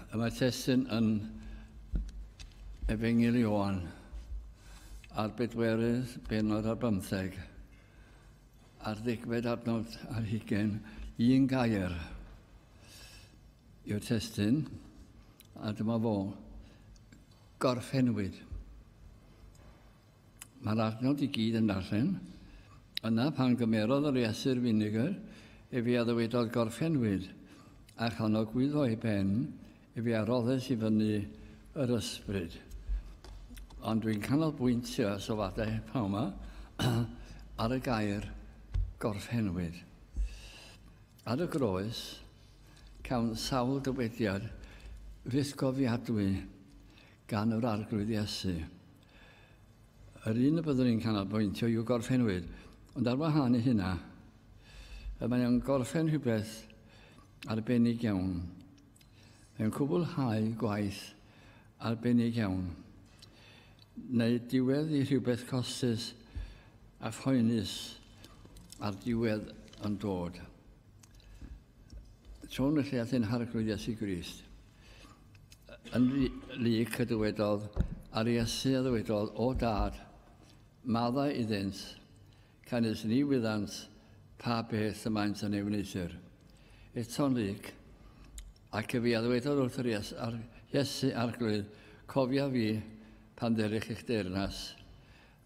Y mae testun yn Efengyl Ioan a'r bedwerydd bennod ar bymtheg a'r ddegfed adnod ar hugain, un gair yw'r testun, a dyma fo, gorffennwyd. Mae'r adnod i gyd yn darllen. Yna pan gymerodd yr Iesu'r finegr, efe a ddywedodd gorffennwyd, a chan ogwyddo ei ben, efe a roddes i fyny yr ysbryd. Ond dwi'n canolbwyntio sylwadau pnawn yma ar y gair gorffennwyd. Ar y groes, cawn sawl dywediad fythgofiadwy gan yr Arglwydd Iesu. Yr un y byddwn ni'n canolbwyntio yw gorffennwyd, ond ar wahân i hynna, y mae o'n gorffen rhywbeth arbennig iawn. Mae'n cwblhau gwaith arbennig iawn. Neu diwedd i rhywbeth costus a phoenus a'r diwedd yn dod. Trown felly at ein Harglwydd Iesu Grist. Yn Luc y dywedodd, a'r Iesu a ddywedodd, O Dad, maddau iddynt, canys ni wyddant pa beth y maent yn ei wneuthur. Eto'n Luc, ac y fi a ddywedodd wrth yr Iesu, ar, Iesu Arglwydd, cofia fi pan dderych i'ch deyrnas.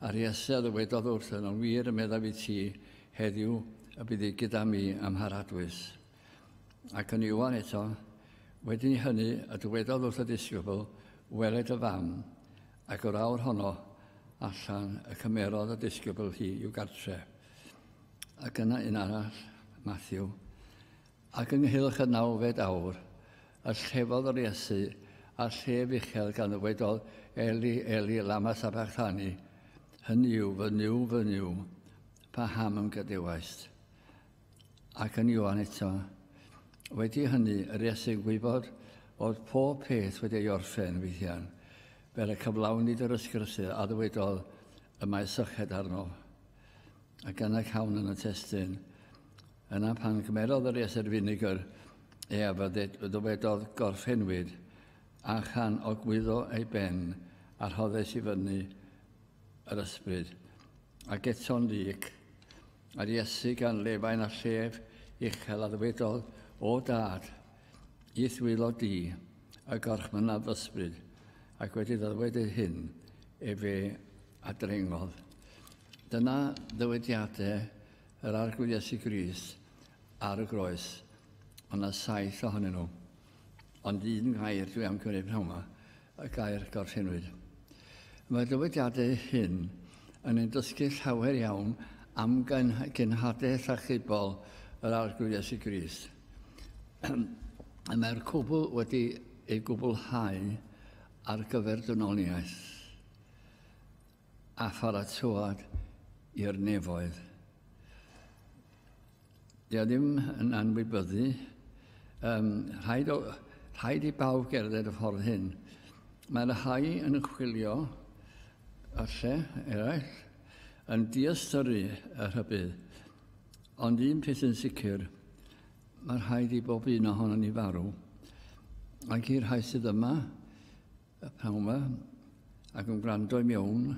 A'r Iesu a ddywedodd wrth yn wir y meddaf i ti, heddiw y byddi gyda mi ym Mharadwys. Ac yn Ioan eto, wedi hynny y dywedodd wrth y disgybl, weled y fam, ac o'r awr honno allan y cymerodd y disgybl hi i'w gartre. Ac yna un arall, Matthew, ac ynghylch y nawfed awr, y llefodd yr Iesu a llef uchel gan ddywedodd, Eli, Eli, lama sabachthani, hynny yw, fy Nuw, fy Nuw, paham ym gadewaist? Ac yn Ioan eto, wedi hynny, yr Iesu'n gwybod fod pob peth wedi ei orffen weithiau, fel y cyflawnid yr ysgrythur a ddywedodd y mae syched arno. Ac yna cawn yn y testun, yna pan gymerodd yr Iesu'r finegr, e a ddywedodd gorffennwyd, a chan ogwyddo ei ben, a rhoddes i fyny yr ysbryd. Ac eto'n Luc, a'r Iesu gan lefain a llef uchel a ddywedodd, O Dad, i'th wylo di, y gorchmynnaf ysbryd, ac wedi ddweud hyn, efe a drengodd. Dyna ddywediadau yr Arglwydd Iesu Grist ar y groes. Ond yna 7 ohonyn nhw. Ond un gair dwi am gymryd pnawn yma, y gair gorffennwyd. Mae'r dywediadau hyn yn ein dysgu llawer iawn am genhadaeth achubol yr Arglwydd Iesu Grist. Y mae'r cwbl wedi ei gwblhau ar gyfer dynoliaeth a pharatoad i'r nefoedd. Di o ddim yn anwybyddu. Rhaid i bawb gerdded y ffordd hyn. Mae'r rhai yn chwilio, falle, eraill, yn diystyru y rhybudd. Ond un peth yn sicr, mae rhaid i bob un ohono ni farw. Ac i'r rhai sydd yma, y pnawn yma, ac yn gwrando i mewn,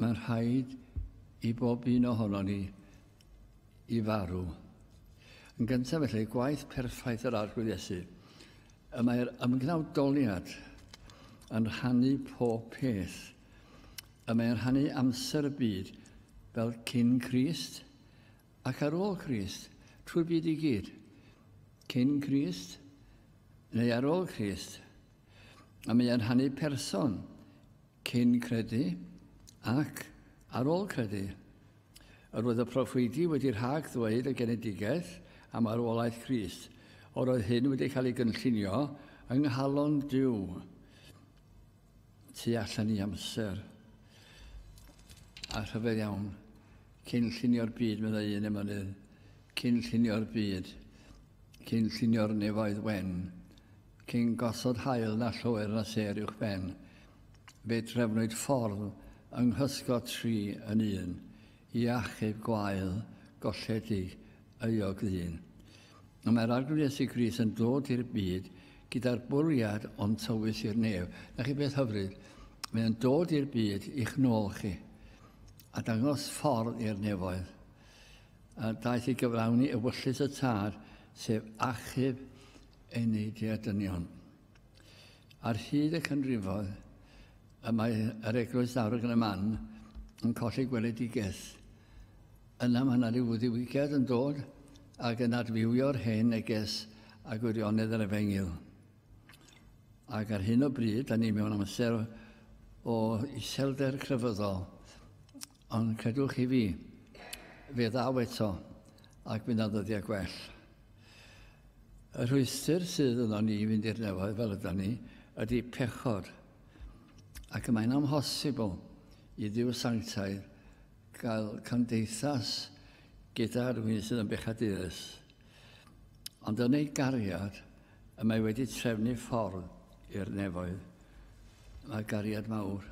mae rhaid i bob un ohono ni i farw. Yn gyntaf felly, gwaith perffaith yr Arglwydd Iesu. Y mae'r ymgnawdoliad yn rhannu pob peth. Y mae'n rhannu amser y byd fel cyn Crist ac ar ôl Crist, trwy'r byd i gyd. Cyn Crist neu ar ôl Crist. A mae'n rhannu person cyn credu ac ar ôl credu. Yr oedd y proffwydi wedi rhag ddweud y genedigaeth am marwolaeth Crist, o'r oedd hyn wedi cael ei gynllunio yng nghalon Duw tu allan i amser. A rhyfedd iawn, cyn llunio'r byd, meddai un emynydd, cyn llunio'r byd, cyn llunio'r nefoedd wen, cyn gosod haul na lloer na sêr uwch ben, fe drefnwyd ffordd yng nghysgod 3 yn 1, i achub gwael golledig euog ddyn. A mae'r Arglwydd Iesu Grist yn dod i'r byd gyda'r bwriad o'n tywys i'r nef. Na chi beth hyfryd, mae o'n dod i'r byd i'ch nôl chi a dangos ffordd i'r nefoedd. A daeth i gyflawni ewyllys y Tad, sef achub eneidiau dynion. Ar hyd y canrifoedd, y mae yr eglwys nawr yn y man yn colli gweledigaeth. Yna mae yna ryw ddiwygiad yn dod ac yn adfywio'r hen neges a gwirionedd yr efengyl. Ac ar hyn o bryd, da ni mewn amser o iselder crefyddol, ond credwch i fi, fe ddaw eto ac fydd 'na ddyddiau gwell. Y rhwystr sydd yno ni i fynd i'r nefoedd fel yda ni ydy pechod. Ac y mae'n amhosibl i Dduw sanctaidd gael cymdeithas gyda rhywun sydd yn bechadurus. Ond yn ei gariad, y mae wedi trefnu ffordd i'r nefoedd. Mae gariad mawr.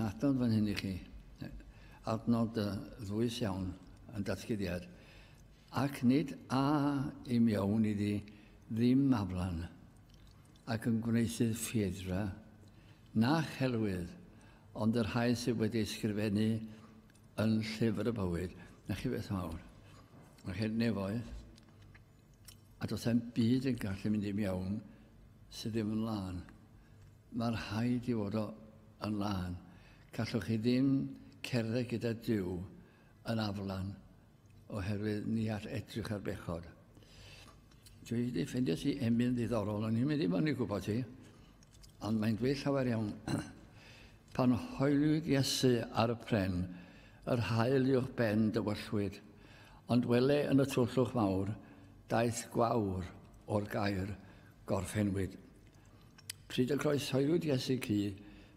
Adnod fan hyn i chi. Adnod ddwys iawn yn datguddiad. Ac nid a i mewn iddi ddim aflan, ac yn gwneuthur ffieidd-dra, na chelwydd, ond y rhai sydd wedi ysgrifennu yn llyfr y bywyd. Na chi beth mawr. Na chi'r nefoedd. A does e'n byd yn gallu mynd i mewn sydd ddim yn lân. Mae'r rhaid i fod o yn lân. Gallwch chi ddim cerdded gyda Duw yn aflan oherwydd ni all edrych ar bechod. Dwi wedi ffeindio ti emyn ddiddorol, o'n i'n mynd i mewn i gwybod ti, ond mae'n dweud llawer iawn. Pan hoeliwyd Iesu ar y pren, yr haul uwch ben dywyllwyd, ond wele yn y twllwch mawr, daeth gwawr o'r gair gorffenwyd. Pryd y croeshoeliwyd Iesu cu,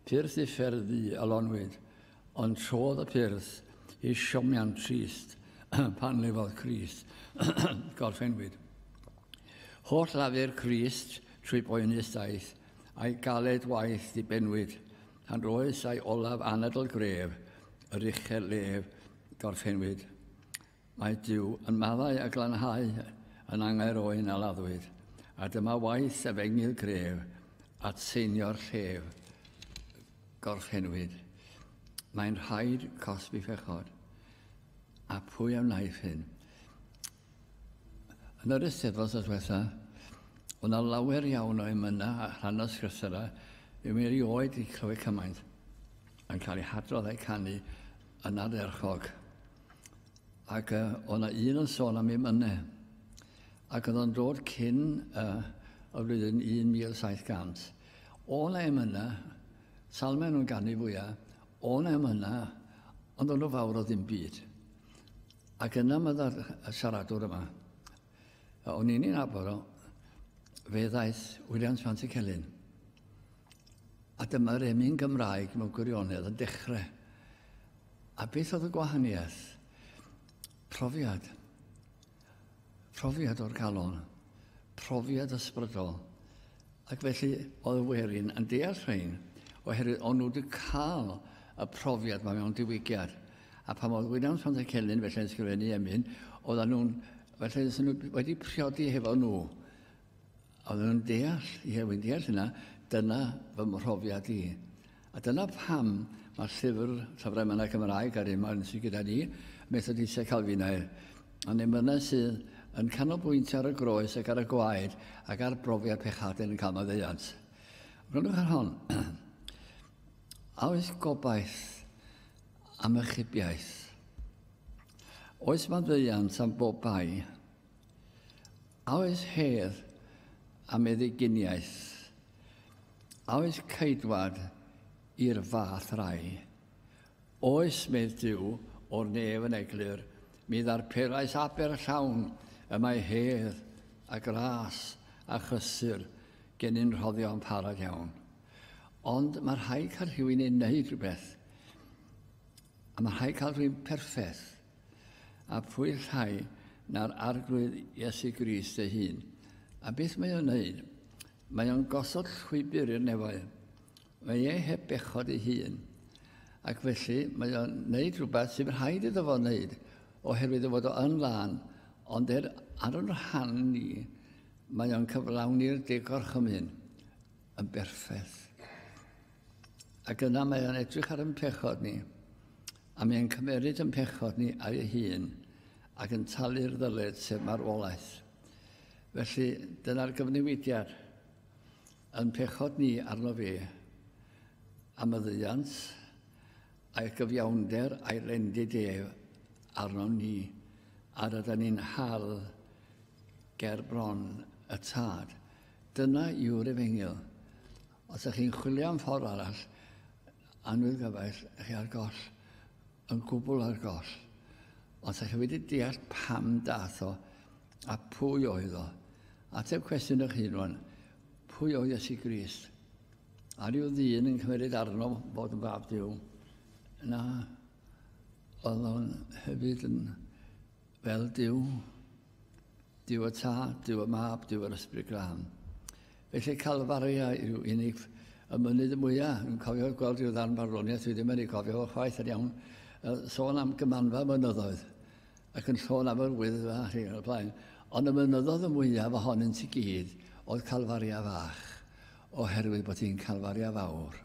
pyrth uffern ddu a lonwyd, ond trodd y pyrth i siomian trist pan lefodd Crist gorffenwyd. Holl lafur Crist trwy boenus daith, a'i galed waith ddibenwyd, pan roes a'i olaf anadl gref, yr uchel lef gorffenwyd. Mae Duw yn maddau a glanhau yn angau'r oen a laddwyd, a dyma waith efengyl gref at seinio'r llef gorffenwyd. Mae'n rhaid cosbi phechod. A pwy a wnaiff hyn? Yn yr Eisteddfod tro diwetha, oedd 'na lawer iawn o emynau a rhan o sgrythurau, ddim erioed wedi clywed cymaint yn cael eu hadrodd a'u canu yn ardderchog. Ac oedd 'na un yn sôn am emynau, ac oedd o'n dod cyn y flwyddyn 1700. O 'na emynau, salmau nhw'n ganu fwyaf, o 'na emynau, ond o'n nhw fawr o ddim byd. Ac yna mae y siaradwr yma, o'n i'n ei nabod o, fe ddaeth Williams Pantycelyn. A dyma'r emyn Gymraeg mewn gwirionedd yn dechrau. A beth oedd y gwahaniaeth? Profiad. Profiad o'r galon. Profiad ysbrydol. Ac felly oedd y werin yn deall rhain, oherwydd o'n nhw wedi cael y profiad yma mewn diwygiad. A pan oedd Williams Pantycelyn felly yn ysgrifennu emyn, oedden nhw'n, felly oedden nhw wedi priodi hefo nhw. Oedden nhw'n deall, ie, wy'n deall hynna, dyna fy mhrofiad i. A dyna pam mae llyfr, llyfrau emynau Cymraeg ar un sydd gyda ni, Methodistiaid Calfinaidd, ond emynau sydd yn canolbwyntio ar y groes ac ar y gwaed ac ar brofiad pechadur yn cael maddeuant. Gwrandwch ar hon. A oes gobaith am achubiaeth? Oes maddeuant am bob bai? A oes hedd am meddyginiaeth? A oes ceidwad i'r fath rai? Oes, medd Duw, o'r nef yn eglur, mi ddarperais aber llawn y mae hedd a gras a chysur gennym rhoddion parod iawn. Ond mae rhaid cael rhywun i wneud rhywbeth. A mae rhaid cael rhywun perffaith. A pwy llai na'r Arglwydd Iesu Grist ei hun. A beth mae o'n wneud? Mae o'n gosod llwybr i'r nefoedd. Mae e heb bechod ei hun. Ac felly mae o'n wneud rhywbeth sy'n rhaid iddo fo wneud, oherwydd ei fod o yn lân. Ond ar yn rhan ni, mae o'n cyflawni'r deg gorchymyn yn berffaith. Ac yna mae o'n edrych ar yn pechod ni, a mae o'n cymeryd yn pechod ni ar ei hun ac yn talu'r ddyled sef marwolaeth. Felly dyna'r gyfnewidiad yn pechod ni arno fe am y ddeuant a'i gyfiawnder a'i lendid ef arno ni, a rydyn ni'n hardd ger bron y tad. Dyna yw'r efengyl. Os ydych chi'n chwilio am ffordd arall, annwyl gyfaill, chi ar goll, yn gwbl ar goll. Os ydych chi wedi deall pam dath o a pwy oedd o, ateb cwestiwn eich hun rwan, pwy oedd Iesu Grist? A rhyw ddyn yn cymryd arno fod yn fab Duw? Na, oedd o'n hefyd yn fel Duw. Duw y Tad, Duw y Mab, Duw yr Ysbryd Glân. Felly Calfaria yw unig y mynydd y mwyaf. Dwi'n cofio gweld rhyw ddarn barddoniaeth, dwi ddim yn ei cofio fo chwaith yn iawn, sôn am gymanfa mynyddoedd ac yn sôn am yr Wyddfa ac yn y blaen. Ond y mynyddoedd y mwyaf ohonynt i gyd oedd Calfaria fach, oherwydd bod hi'n Calfaria fawr.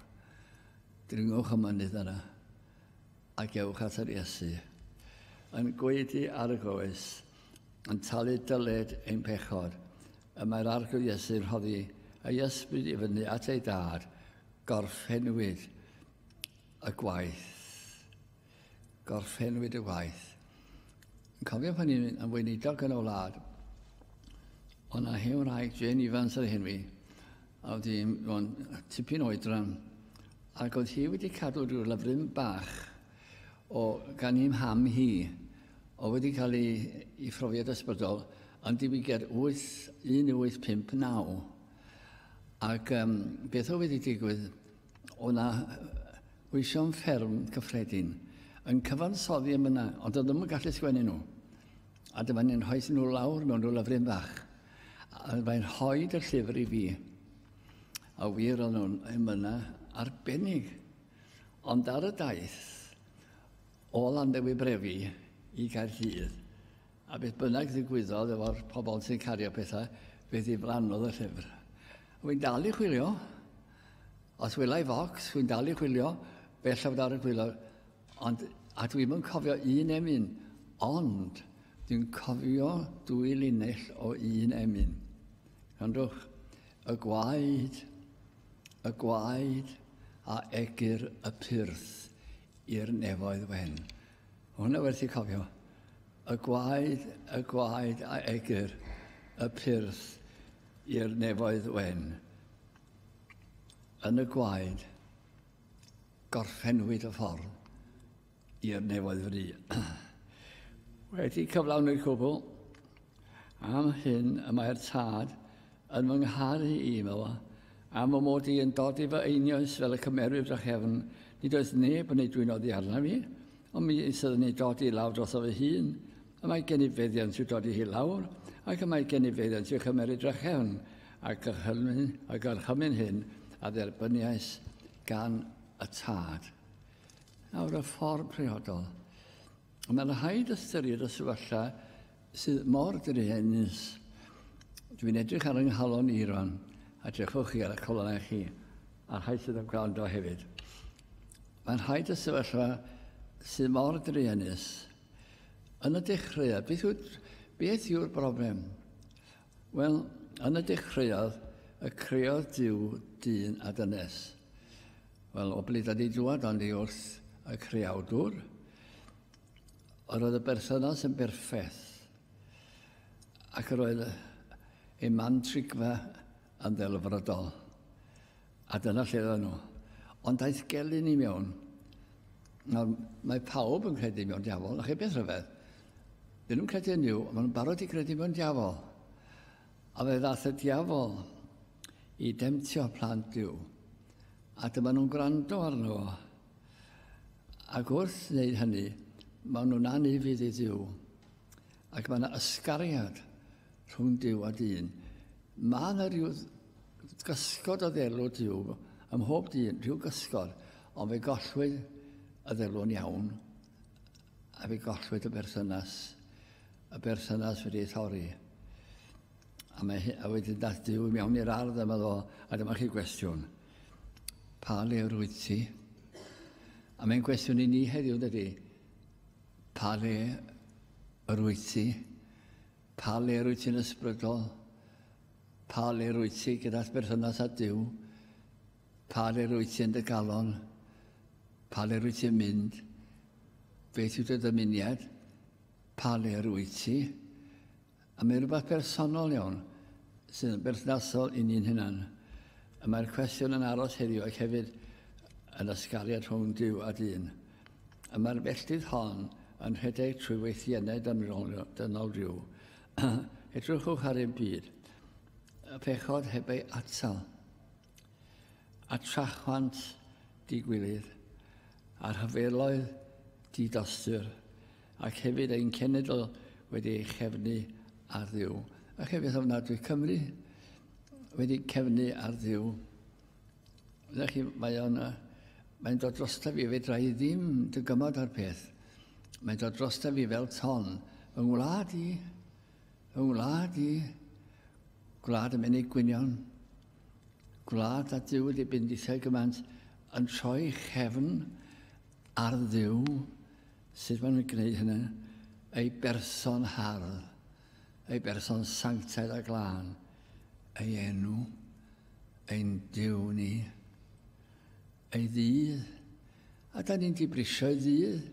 Dringwch y mynydd yna ac ewch at yr Iesu. Yn gweidi ar y groes, yn talu dyled ein pechod, y mae'r Arglwydd Iesu'n rhoddi ei ysbryd i fyny at ei dad, gorffennwyd y gwaith. Gorffennwyd y gwaith. Yn cofio pan i'n yn weinidog yn y wlad, oedd 'na hen wraig, Jane Evans ar ei henwi, a oedd hi'n tipyn oedran, ac oedd hi wedi cadw rhyw lyfryn bach o gan ei mham hi, oedd wedi cael ei phrofiad ysbrydol yn diwygiad 1859. Ac beth oedd wedi digwydd, oedd 'na weision fferm cyffredin yn cyfansoddi emynau, ond oedd ddim yn gallu sgwennu nhw. A dyma ni'n rhoi nhw lawr mewn rhyw lyfryn bach. A mae'n rhoi y llyfr i fi. A wir oedd nhw'n emynau arbennig. Ond ar y daith o Landdewi Brefi i Gaerdydd, a beth bynnag ddigwyddodd efo'r pobl sy'n cario pethau, fe ddiflannodd y llyfr. Wy'n dal i chwilio. Os wela i focs, wy'n dal i chwilio, bell fod ar y chwilio. Ond, a dwi'm yn cofio un emyn, ond dwi'n cofio dwy linell o un emyn. Gwrandwch, y gwaed, y gwaed a egyr y pyrth i'r nefoedd wen. Hwna werth i cofio. Y gwaed, y gwaed a egyr y pyrth i'r nefoedd wen. Yn y gwaed, gorffennwyd y ffordd i'r nefoedd fri. Wedi cyflawni'r cwbl, am hyn y mae'r tad yn fy ngharu i, meddwl, am y mod i yn dod i fy einioes fel y cymerwyf drachefn, nid oes neb yn ei dwyn oddi arna fi, ond mi sydd yn ei dodi i lawr drosof fy hun, y mae gen i feddiant i'w dodi hi lawr, ac y mae gen i feddiant i'w chymeryd drachefn, ac gorchymyn hyn a dderbyniais gan y tad. Nawr y ffordd priodol. Mae'n rhaid ystyried y sefyllfa sydd mor druenus. Dwi'n edrych ar yng nghalon i rwan, a edrychwch chi ar y colonnau chi, a'r rhai sydd yn gwrando hefyd. Mae'n rhaid y sefyllfa sydd mor druenus. Yn y dechreuad, beth yw'r broblem? Wel, yn y dechreuad, y creodd Duw dyn a dynes. Wel, o ble da ni dŵad ond i wrth y creawdwr, yr oedd y berthynas yn berffaith, ac yr oedd ei man trigfa yn ddelfrydol. A dyna lle oedden nhw. Ond daeth gelyn i mewn. Nawr, mae pawb yn credu mewn diafol, na chi beth rhyfedd. Dyn nhw'n credu yn Nuw, ond maen nhw'n barod i credu mewn diafol. A fe ddaeth y diafol i demtio plant Duw. A dyma nhw'n gwrando arno fo. Ac wrth wneud hynny, maen nhw'n anufudd i Dduw. Ac mae yna ysgariad rhwng Duw a dyn. Mae yna rhyw gysgod o ddelw Duw ym mhob dyn, rhyw gysgod, ond fe gollwyd y ddelw'n iawn, a fe gollwyd y berthynas. Y berthynas wedi ei thorri. A, mae, a wedyn dath Duw mewn i'r ardd yma ddo, a dyma chi gwestiwn. Pa le rwyt ti? A mae'n gwestiwn i ni heddiw, dydy. Pa le yr wyt ti? Pa le rwyt ti'n ysbrydol? Pa le rwyt ti gyda'r berthynas â Duw? Pa le rwyt ti yn dy galon? Pa le rwyt ti'n mynd? Beth yw dy ddymuniad? Pa le rwyt ti? A mae rhywbeth personol iawn sydd yn berthnasol i ni'n hunan. A mae'r cwestiwn yn aros heddiw ac hefyd yn ysgariad rhwng Duw a dyn. A mae'r felltith hon yn rhedeg trwy weithiennau dynol rhyw. Edrychwch ar ein byd. Y pechod heb ei atal. A trachwant digwilydd. A rhyfeloedd didostur. Ac hefyd ein cenedl wedi ei chefnu ar Dduw. Ac hefyd ofnadwy Cymru wedi cefnu ar Dduw. Ydych chi, mae o'n, mae'n dod drosta fi, fedra i ddim dygymod ar peth. Mae'n dod drosta fi fel ton. Fy ngwlad i, fy ngwlad i, gwlad y menig gwynion, gwlad a Duw wedi bendithio gymaint yn troi chefn ar Dduw. Sut maen nhw'n gwneud hynny? Ei berson hardd, ei berson sanctaidd a glân, ei enw, ein Duw ni, ei ddydd. A da ni'n dibrisio ei ddydd.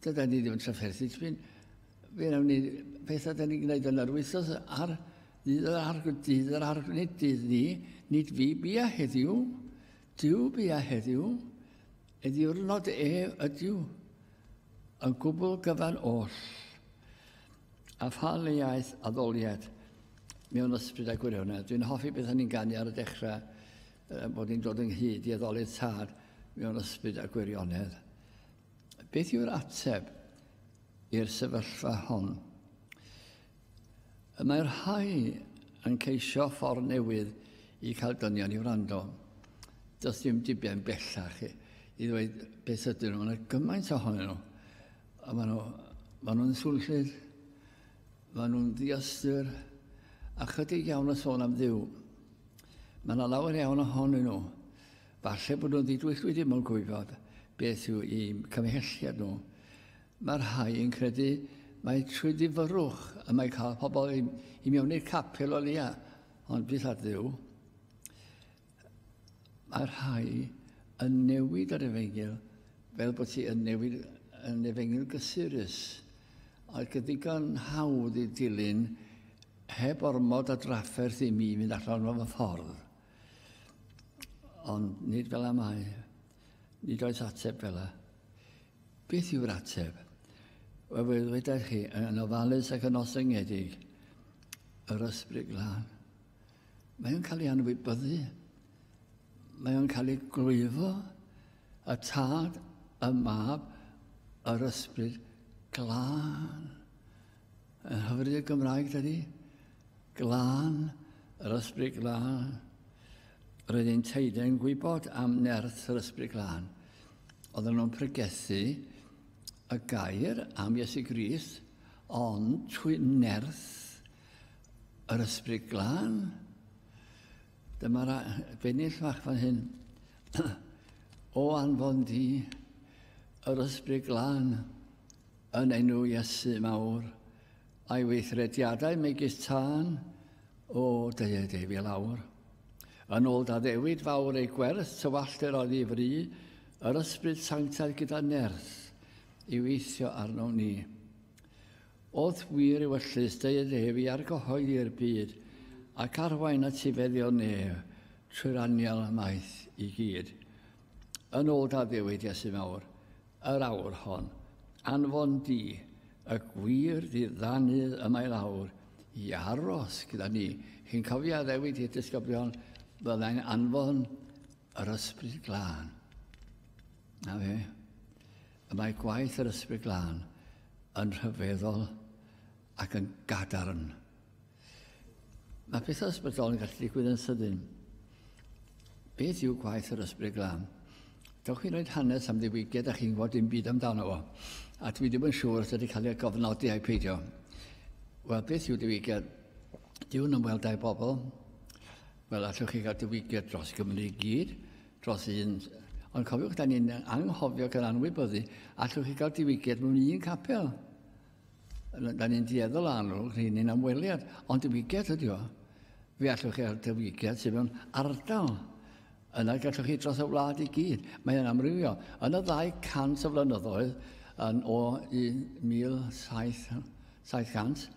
Dyda ni ddim yn trafferthu. Fe wnawn ni pethau da ni'n gwneud yn yr wythnos ar ddydd yr arglwydd, dydd yr arglwydd, nid dydd ni, nid fi bia heddiw, Duw bia heddiw, ei ddiwrnod ef ydyw, yn gwbl gyfan oll. A pha le iaith addoliad mewn ysbryd a gwirionedd. Dwi'n hoffi beth ni'n ganu ar y dechrau, bod ni'n dod ynghyd i addoli'r Tad mewn ysbryd a gwirionedd. Beth yw'r ateb i'r sefyllfa hon? Y mae'r rhai yn ceisio ffordd newydd i cael dynion i wrando. Does dim diben bellach i ddweud beth ydyn nhw. Mae yna gymaint ohonyn nhw. A maen nhw'n swnllyd, maen nhw'n ddiystyr, a chydig iawn o sôn am Dduw. Mae yna lawer iawn ohonyn nhw. Falle bod nhw'n ddidwyll wedi ddim yn gwybod beth yw eu cymhelliad nhw. Mae rhai yn credu mae trwy ddifyrrwch y mae cael pobl i mewn i'r capel o leia, ond byth ar Dduw. Mae rhai yn newid yr efengyl fel bod ti yn newid yn efengyl gysurus ac yn ddigon hawdd i dilyn heb ormod o drafferth i mi fynd allan o fy ffordd. Ond nid fel y mae. Nid oes ateb fel y. Beth yw'r ateb? Wel, fe ddwedais chi, yn ofalus ac yn ostyngedig, yr Ysbryd Glân. Mae o'n cael ei anwybyddu. Mae o'n cael ei glwyfo. Y Tad, y Mab, yr Ysbryd Glân. Yn hyfryd y Gymraeg, dydy? Glân, yr Ysbryd Glân. Roedd ein teidau'n gwybod am nerth yr Ysbryd Glân. Oedden nhw'n pregethu y gair am Iesu Grist, ond trwy nerth yr Ysbryd Glân. Dyma'r bennill fach fan hyn. O anfon di yr Ysbryd Glân yn enw Iesu mawr, a'i weithrediadau megis tân, o deued ef i lawr. Yn ôl d'addewid fawr ei gwerth, tywallter oedd ei fri, yr Ysbryd Sanctaidd gyda nerth i weithio arno ni. O'th wir ewyllys deued ef i argyhoeddi'r byd ac arwain at ifeddion nef trwy'r anial maith i gyd. Yn ôl d'addewid Iesu mawr, yr awr hon, anfon di, y gwir ddiddanydd yma i lawr, i aros gyda ni. Chi'n cofio addewid i'r disgyblion, byddai'n anfon yr Ysbryd Glân. Na fe, y mae gwaith yr Ysbryd Glân yn rhyfeddol ac yn gadarn. Mae pethau ysbrydol yn gallu digwydd yn sydyn. Beth yw gwaith yr Ysbryd Glân? Dewch chi'n rhoi hanes am ddiwygiad a chi'n gwybod dim byd amdano fo. A dwi ddim yn siŵr os ydy cael ei gofnodi ai peidio. Wel, beth yw diwygiad? Dyw'n ymweld â'i bobl. Wel, allwch chi gael diwygiad dros Gymru i gyd, dros un. Ond cofiwch, da ni'n anghofio cael anwybyddu, allwch chi gael diwygiad mewn un capel. Da ni'n dueddol anw, rhywun ymweliad, ond diwygiad ydy o. Fe allwch chi gael diwygiad sydd mewn ardal. Yna gallwch chi dros y wlad i gyd. Mae'n amrywio. Yn y 200 o flynyddoedd, yn o 1700,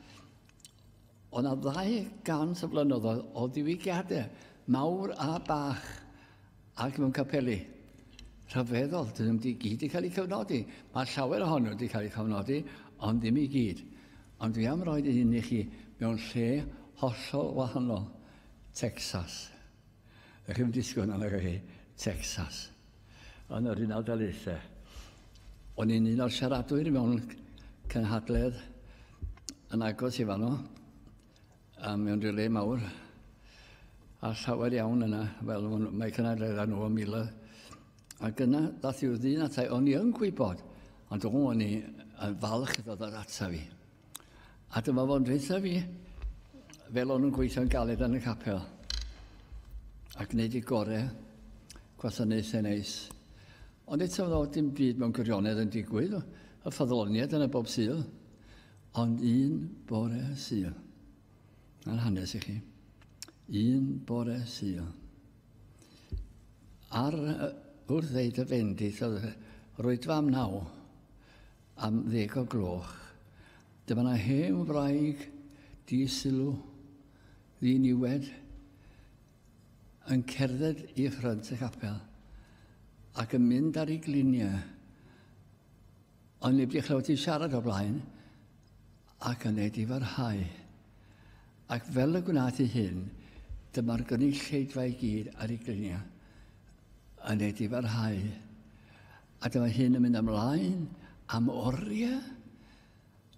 oedd yna 200 o flynyddoedd o ddiwygiadau, mawr a bach, ac mewn capeli. Rhyfeddol, dyn nhw'n i gyd wedi cael eu cofnodi. Mae llawer ohonyn nhw wedi cael eu cofnodi, ond ddim i gyd. Ond dwi am roi un i chi mewn lle hollol wahanol, Texas. Ych chi'n disgwyl yna, nag chi? Texas. Yn yr Unol Daleithiau. O'n i'n un o'r siaradwyr mewn cynhadledd yn agos i fanno, a mewn rhyw le mawr, a llawer iawn yna, fel mae cynhadleddau nhw o miloedd. Ac yna, ddath i'w ddyn atai, o'n i yn gwybod, ond o'n i yn falch iddo ddod ata fi. A dyma fo'n dweutha fi, fel o'n nhw'n gweithio'n galed yn y capel, a gwneud i gorau, gwasanaethau neis. Ond eto oedd dim byd mewn gwirionedd yn digwydd, y ffyddloniaid yna bob Sul. Ond un bore Sul, na'r hanes i chi, un bore Sul, ar wrth ddeud y fendith oedd rwydfa am 9, am 10 o gloch, dyma na hen wraig di-sylw, ddiniwed, yn cerdded i ffrynt y capel ac yn mynd ar ei gliniau. Ond neb wedi chlywed hi siarad o blaen ac yn ei difarhau. Ac fel y gwnaeth hi hyn, dyma'r gynulleidfa i gyd ar ei gliniau yn ei difarhau. A dyma hyn yn mynd ymlaen am oriau.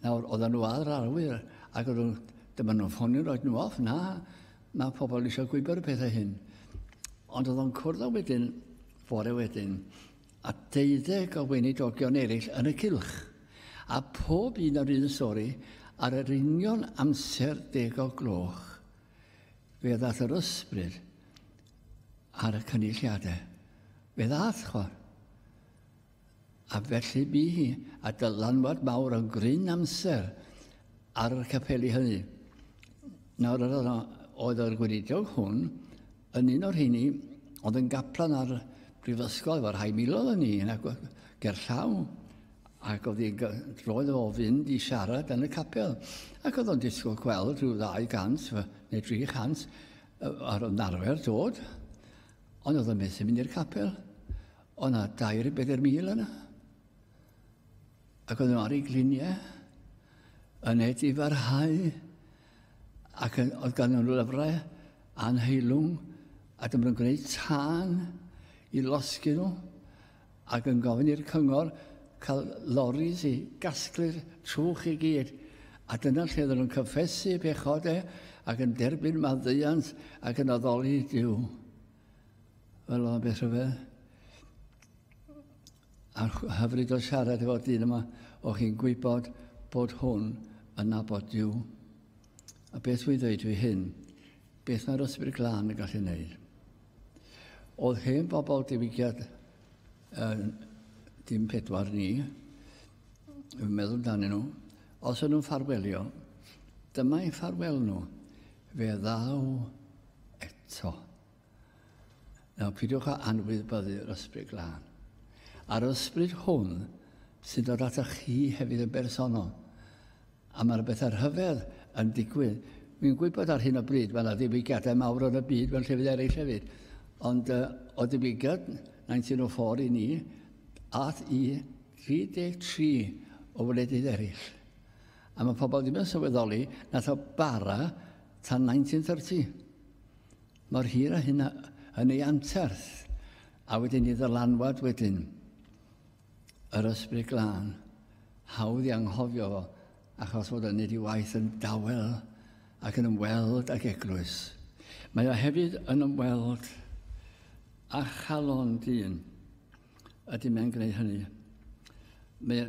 Nawr, oedden nhw ar yr arwyr, ac oedden nhw, dyma nhw'n ffonio roed nhw off, na, mae pobl eisiau gwybod y pethau hyn. Ond oedd o'n cwrdd â wedyn, fore wedyn, a 12 o weinidogion eraill yn y cylch. A pob un o'r un stori, ar yr union amser 10 o gloch, fe ddath yr ysbryd ar y cynulliadau. Fe ddath, chwar. A felly bu hi a dylanwad mawr yn gryn amser ar y capeli hynny. Nawr, oedd yr gweinidog hwn yn un o'r rheini oedd yn gaplan ar brifysgol efo rhai miloedd yn ni, gerllaw, ac oedd hi'n roedd o fynd i siarad yn y capel. Ac oedd o'n disgwyl gweld rhyw 200 neu 300 ar yn arfer dod, ond oedd o'n methu mynd i'r capel. Oedd yna 2,000 i 4,000 yna. Ac oedd nhw ar ei gliniau, yn edifarhau, ac oedd gan nhw lyfrau anheilwng, a dyma nhw'n gwneud tân i losgi nhw, ac yn gofyn i'r cyngor cael loris i gasglu'r trwch i gyd. A dyna lle oedden nhw'n cyffesu pechodau ac yn derbyn maddeuant ac yn addoli Duw. Wel, oedd o'n beth rhyfedd. A hyfryd o siarad efo dyn yma, o'ch chi'n gwybod bod hwn yn nabod Duw. A beth wy'n dweud dwi hyn, beth mae'r Ysbryd Glân yn gallu wneud? Oedd hen bobl diwygiad dim 4 ni, yn meddwl amdanyn nhw, os o'n nhw'n ffarwelio, dyma eu ffarwel nhw, fe ddaw eto. Nawr, peidiwch â anwybyddu'r Ysbryd Glân. A'r ysbryd hwn sy'n dod atoch chi hefyd yn bersonol. A mae'r bethau rhyfedd yn digwydd. Fi'n gwybod ar hyn o bryd, mae yna ddiwygiadau mawr yn y byd mewn llefydd eraill hefyd. Ond o ddiwygiad 1904 i ni, ath i 33 o wledydd eraill. A mae pobl ddim yn sylweddoli nath o bara tan 1930. Mor hir a hynna yn ei anterth, a wedyn i ddylanwad wedyn yr Ysbryd Glân, hawdd i anghofio fo, achos fod yn neud ei waith yn dawel ac yn ymweld ag eglwys. Mae o hefyd yn ymweld â chalon dyn. Ydy mae'n gwneud hynny.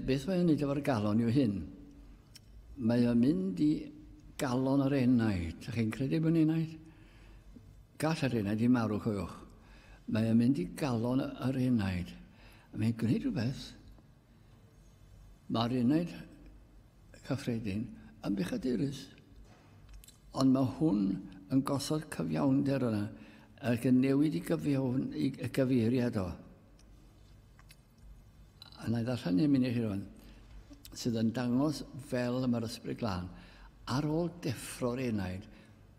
Beth mae'n wneud efo'r galon yw hyn. Mae o'n mynd i galon yr enaid. Ydych chi'n credu mewn enaid? Gall yr enaid i marw, cofiwch. Mae o'n mynd i galon yr enaid. A mae'n gwneud rhywbeth. Mae'r enaid cyffredin yn bechadurus. Ond mae hwn yn gosod cyfiawnder yna ac yn newid i gyfiawn, i gyfeiriad o. A na i ddarllen un munud chi rwan, sydd yn dangos fel y mae'r Ysbryd Glân, ar ôl deffro'r enaid,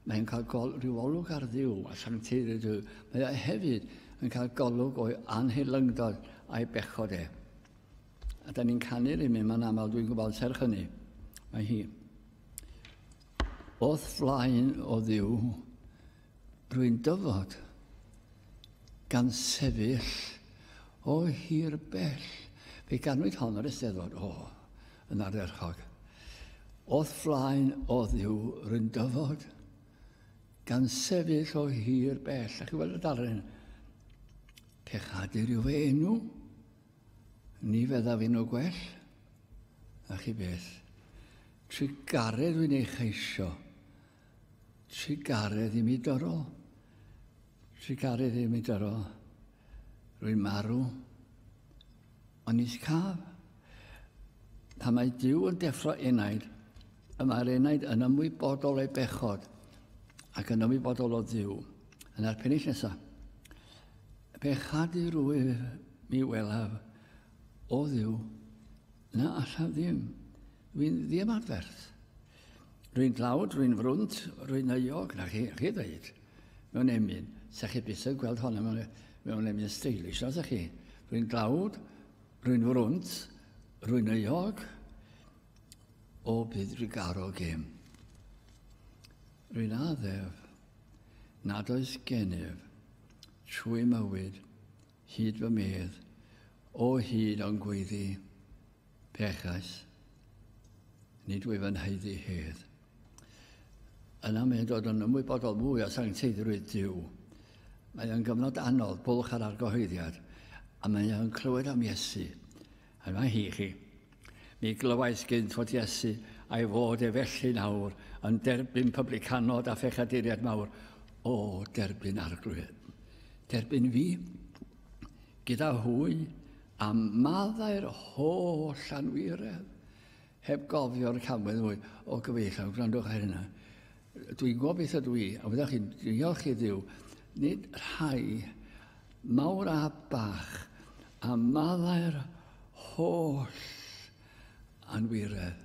mae'n cael gol, rhyw olwg ar Dduw a sancteiddrwydd Duw. Mae o hefyd yn cael golwg o'i anheilyngdod a'i bechod e. A da ni'n canu'r emyn ma'n aml, dwi'n gwybod, serch hynny. Mae hi. O'th flaen o Dduw, rwy'n dyfod gan sefyll o hir bell. Fe ganwyd hon ar y Steddfod, o, yn ardderchog. O'th flaen o Dduw, rwy'n dyfod gan sefyll o hir bell. A chi weld y darlun? Pechadur yw fy enw. Ni feddaf enw gwell. A chi beth? Trugaredd dwi'n ei cheisio. Trugaredd i mi dyro. Trugaredd i mi dyro. Rwy'n marw. Ond nis caf. Pan mae Duw yn deffro enaid, y mae'r enaid yn ymwybodol o'i bechod ac yn ymwybodol o Dduw. Yna'r pennill nesaf. Bechadu rwyf mi welaf o Dduw, na allaf ddim. Rwy'n ddiymadferth. Rwy'n dlawd, rwy'n frwnt, rwy'n euog, na chi, chi ddweud, mewn emyn. Sa chi byth yn gweld honna mewn, mewn emyn stylish, na sa chi? Rwy'n dlawd, rwy'n frwnt, rwy'n euog, o bydd drugarog im. Rwy'n addef nad oes gennyf trwy mywyd hyd fy medd, o hyd o'n gweiddi, pechais, nid wyf yn haeddu hedd. Yna mae'n dod yn ymwybodol mwy o sancteiddrwydd Duw. Mae o'n gyfnod anodd, bwlch ar argyhoeddiad, a mae o'n clywed am Iesu. A mae hi chi. Mi glywais gynt fod Iesu a'i fod e felly nawr yn derbyn publicanod a phechaduriaid mawr. O, derbyn Arglwydd. Derbyn fi gyda hwy a maddau'r holl anwiredd heb gofio'r camwedd mwy. O gyfeillion, gwrandwch ar hynna. Dwi'n gwybod beth ydw i, a wyddoch chi, diolch i Dduw, nid rhai mawr a bach a maddau'r holl anwiredd.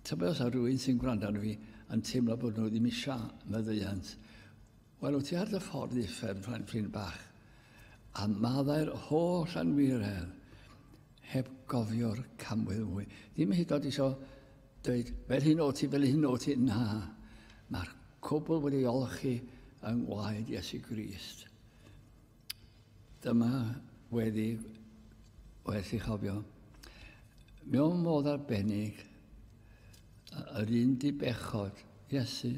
Tybed os a rhywun sy'n gwrando arno fi yn teimlo bod nhw ddim eisiau maddeuant. Wel, wyt ti ar dy ffordd uffern, ffrind bach, a maddau'r holl anwiredd heb gofio'r camwedd mwy. Ddim hyd yn oed eisiau dweud, fel hyn o ti, fel hyn o ti. Na, mae'r cwbl wedi olchi yng ngwaed Iesu Grist. Dyma weddi werth ei chofio. Mewn modd arbennig, yr un dibechod, Iesu,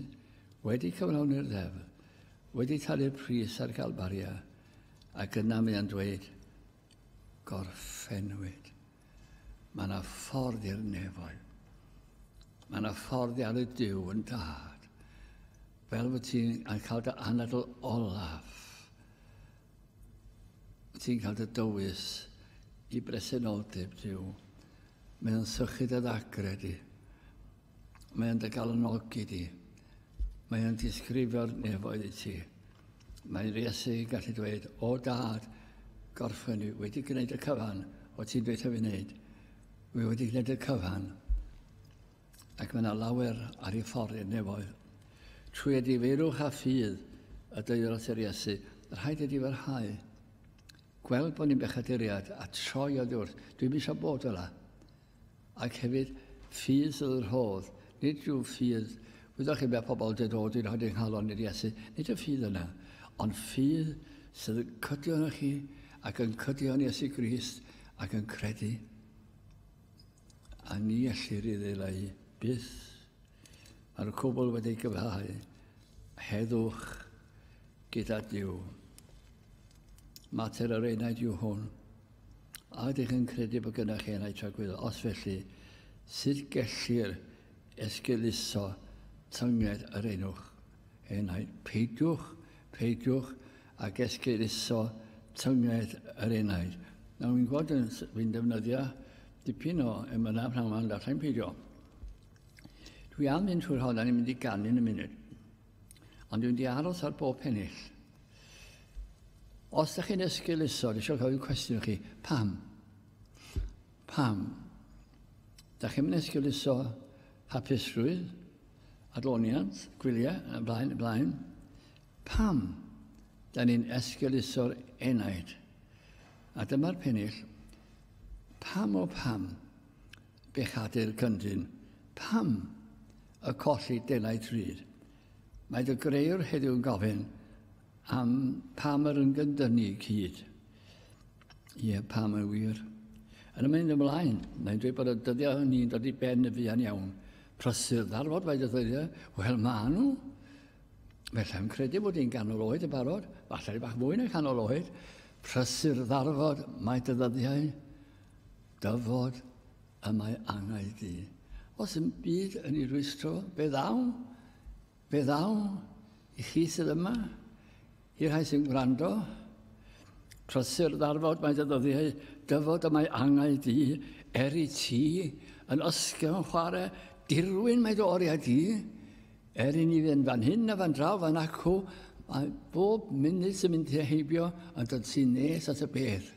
wedi cyflawni'r ddeddf, wedi talu'r pris ar Galfaria, ac yna mae o'n dweud, gorffennwyd. Mae yna ffordd i'r nefoedd. Mae yna ffordd i ar y Duw yn dad. Fel fod ti'n cael dy anadl olaf. Ti'n cael dy dywys i bresenoldeb Duw. Mae o'n sychu dy ddagre di. Mae o'n dy galonogi di. Mae o'n disgrifio'r nefoedd i ti. Mae'n Iesu yn gallu dweud, o dad, gorffen i wedi gwneud y cyfan o ti'n dweud fi wneud. Wi wedi gwneud y cyfan. Ac mae yna lawer ar ei ffordd i'r nefoedd. Trwy edifeirwch a ffydd y deuol at yr Iesu, rhaid edifarhau. Gweld bod ni'n bechaduriad a troi oddi wrth. Dwi'm eisiau bod fel 'na. Ac hefyd, ffydd sydd yn rhodd. Nid rhyw ffydd, wyddoch chi beth pobl dweud, o, dwi'n rhoi nghalon i'r Iesu. Nid y ffydd yna, ond ffydd sydd yn cydio yn chi ac yn cydio yn Iesu Grist ac yn credu. A ni ellir ei ddileu byth. Mae'r cwbl wedi gyfhau heddwch gyda Duw. Mater yr enaid yw hwn. A ydych yn credu bod gennych chi enaid tragwyddol? Os felly, sut gellir esgeuluso tynged yr enwch. Enaid. Peidiwch, peidiwch ag esgeuluso tynged yr enaid. Nawr, fi'n gwybod yn, fi'n defnyddio dipyn o emynau pnawn yma, ond allai'n peidio. Dwi am fynd trwy'r hon, a ni'n mynd i ganu yn y munud. Ond dwi'n mynd i aros ar bob pennill. Os ydych chi'n esgeuluso, dwi eisiau gofyn cwestiwn i chi, pam? Pam? Da chi'n mynd esgeuluso hapusrwydd, adloniant, gwyliau, yn blaen, yn blaen. Pam? Da ni'n esgeuluso'r enaid. A dyma'r pennill. Pam o pam bechadu'r cyndyn? Pam y colli denau drud? Mae dy greuwr heddiw'n gofyn am pam yr yn gyndynnu cyd. Ie, pam yn wir. Yn y mynd ymlaen, mae'n dweud bod y dyddiau hynny'n dod i ben y fuan iawn. Prysur ddarfod mae dy ddyddiau. Wel, ma nhw. Felly, I'm credu bod hi'n ganol oed yn barod, falle bach mwy na canol oed. Prysur ddarfod mae dy ddyddiau, dyfod y mae angau di. Os yn byd yn ei rwystro, fe ddaw, fe ddaw i chi sydd yma, i'r rhai sy'n gwrando. Prysur ddarfod mae dy ddyddiau, dyfod y mae angau di, er i ti yn ysgafn chwarae, dirwyn mae dy oriau di, Er i ni fynd fan hyn a fan draw, fan acw, mae bob munud sy'n mynd heibio yn dod sy'n nes at y bedd.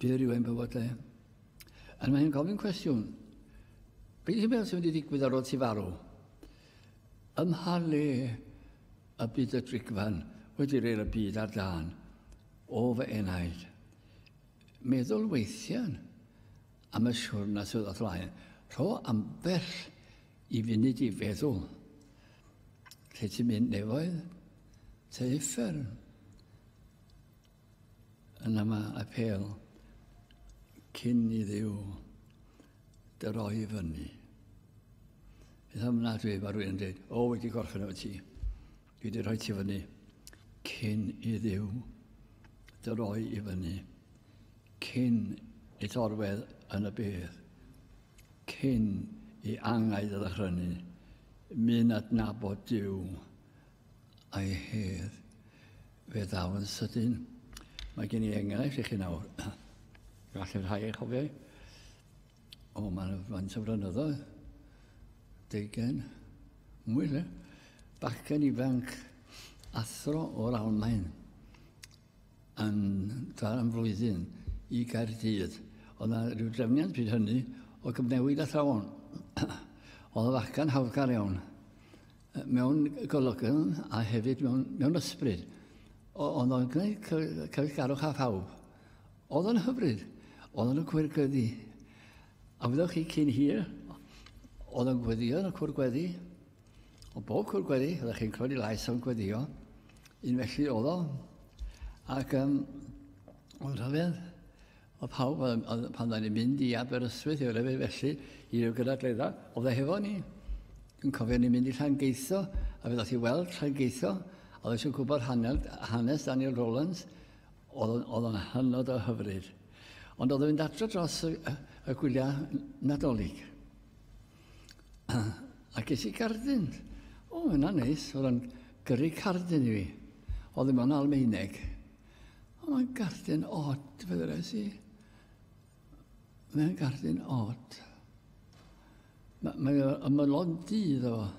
Byr yw ein bywydau. A mae hi'n gofyn cwestiwn. Beth yw'n meddwl sy'n mynd i ddigwydd ar ôl ti farw? Ym mha le y byd y drigfan wedi reil y byd ar dân o fy enaid? Meddwl weithiau am y siwrna sydd o'th flaen. Rho ambell i funud i feddwl. Lle ti'n mynd nefoedd? Te uffern? Yna mae apêl cyn i Dduw dy roi i fyny. Beth am na dwi, mae rhywun yn dweud, o, wedi gorffen efo ti. Dwi wedi rhoi ti fyny cyn i Dduw dy roi i fyny. Cyn i orwedd yn y bedd. Cyn i angau dy ddychrynu. Mynd adnabod Duw a'i hedd. Fe ddaw yn sydyn. Mae gen i enghraifft i chi nawr. Gallai rhai eich cofio. O, mae'n faint o flynyddoedd. Deugain. Mwy le. Bachgen ifanc athro o'r Almaen yn dal am flwyddyn i Gaerdydd. Oedd yna rhyw drefniant pryd hynny o gyfnewid athrawon. Oedd y fachgen hawddgar iawn. Mewn golygyn a hefyd mewn, mewn ysbryd. Oedd o'n gwneud cyfeillgarwch â phawb. Oedd o'n hyfryd. Oedd o'n cwyr gweddi. A fyddwch chi cyn hir, oedd o'n gweddio yn y cwr gweddi. O bob cwr gweddi, oeddech chi'n clywed i lais o'n gweddio. Un felly oedd o. Ac oedd rhyfedd, oedd pawb, oedd, oedd, pan oedden ni'n mynd i Aberystwyth, i rhyfedd felly, i ryw gynadledda, oedd e hefo ni. Dwi'n cofio ni'n mynd i Llangeitho, a fe ddoth i weld Llangeitho, a oedd eisiau gwybod hanes, hanes Daniel Rowlands, oedd o'n hynod o hyfryd. Ond oedd o'n mynd adre dros y, y, y gwyliau Nadolig. A ges i gardyn. O, yna neis. Oedd o'n gyrru cardyn i fi. Oedd ddim o'n Almaeneg. O, mae'n gardyn od, fe ddwedes i. Mae'n gardyn od. Mae ma ymylon du iddo fo.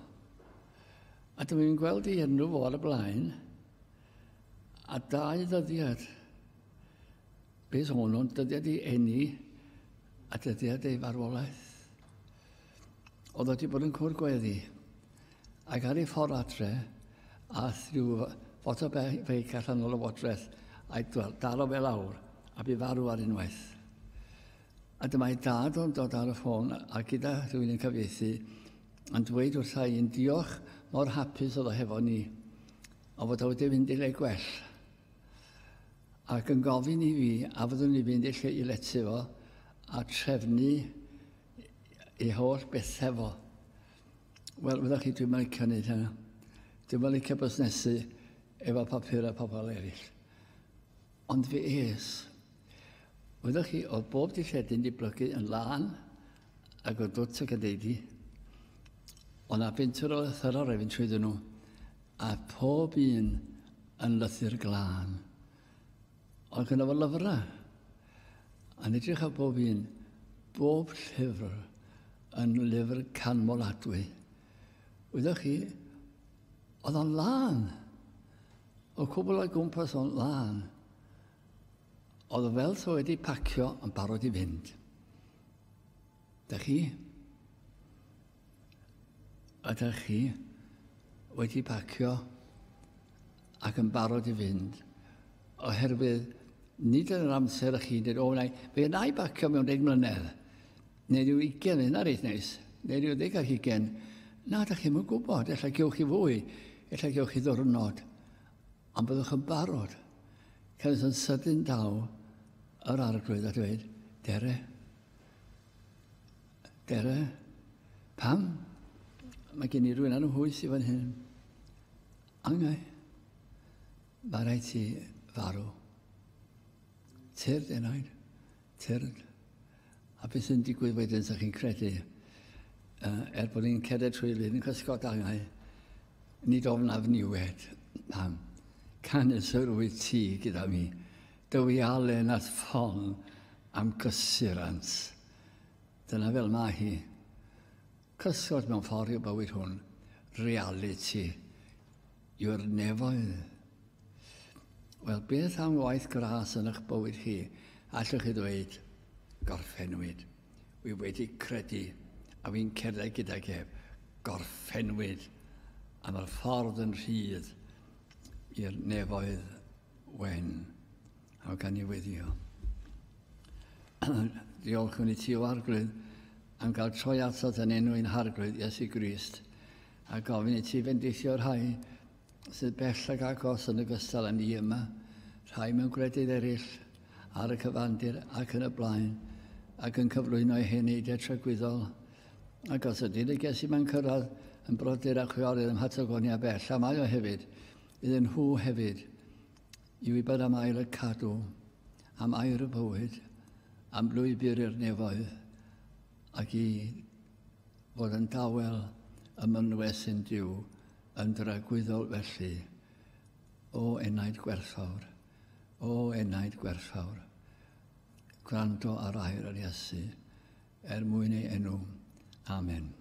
A dyma i'n gweld i enw fo ar y blaen. A dau ddyddiad. Beth o'n nhw'n dyddiad i eni a dyddiad ei farwolaeth. Oedd wedi bod yn cwr gweddi ac ar ei ffordd adre a rhyw fotobeic allan o lywodraeth a'i daro fe lawr a bu farw ar unwaith. A dyma ei dad o'n dod ar y ffôn a gyda rhywun yn cyfieithu yn dweud wrtha i'n diolch mor hapus oedd o hefo ni o fod o wedi fynd i le gwell. Ac yn gofyn i fi a fyddwn ni fynd i lle i lety fo a trefnu ei holl bethau fo. Wel, fyddwch chi, dwi'n licio wneud hynna. Dwi'n licio busnesu efo papur a pobl eraill. Ond fe es. Wyddwch chi, oedd bob dilledyn di blygu yn lân Ac o dwt ac yn deudi, o na bentwr o lythyrau rhaid fynd trwyddyn nhw, a pob un yn lythyr glân. Oedd gyda fo lyfrau. A'n edrych ar bob un, bob llyfr yn lyfr canmoladwy. Wyddoch chi, oedd o'n lân. O cwbl o'i gwmpas o'n lân. Oedd o fel so wedi pacio yn barod i fynd. Da chi? Ydych chi wedi pacio ac yn barod i fynd? Oherwydd nid yn yr amser ych chi'n dweud, o, na, fe wna i bacio mewn 10 mlynedd, neu rhyw 20, hynna reit neis, neu rhyw 20. Na, da chi'm yn gwybod, ella gewch chi fwy, ella gewch chi ddwrnod, ond byddwch yn barod. Canys yn sydyn daw yr arglwydd a dweud, dere, dere, pam? Mae gen i rhywun anhwys i fan hyn. Angau, mae rhaid ti farw. Tyrd, enaid, tyrd. A beth sy'n digwydd wedyn, sa chi'n credu, er bod ni'n cerdded trwy lyn yn cysgod angau, nid ofnaf niwed. Pam? Canys yr wyt ti gyda mi, dy wialen at ffon am gysurant. Dyna fel mae hi. Cysgod mewn ffordd i'w bywyd hwn, reality yw'r nefoedd. Wel, beth am waith gras yn eich bywyd chi? Allwch chi ddweud, gorffennwyd. Wi wedi credu, a fi'n cerdded gydag ef. Gorffennwyd. A mae'r ffordd yn rhydd i'r nefoedd wen. A gan i weddio. Diolchwn i ti o Arglwydd am gael troi atat yn enw ein Harglwydd Iesu Grist, a gofyn i ti fendithio'r rhai sydd bell ac agos yn ogystal â ni yma, rhai mewn gwledydd eraill ar y cyfandir ac yn y blaen, ac yn cyflwyno eu heneidiau tragwyddol. Ac os ydy neges yma'n cyrraedd yn brodyr a chwiorydd ym Mhatagonia bell, a mae o hefyd, iddyn nhw hefyd, i wybod am air y cadw, am air y bywyd, am lwybr i'r nefoedd, ac i fod yn dawel ym mynwes sy'n Duw yn dragwyddol felly. O enaid gwerthfawr, o enaid gwerthfawr, gwrando ar air yr Iesu er mwyn ei enw. Amen.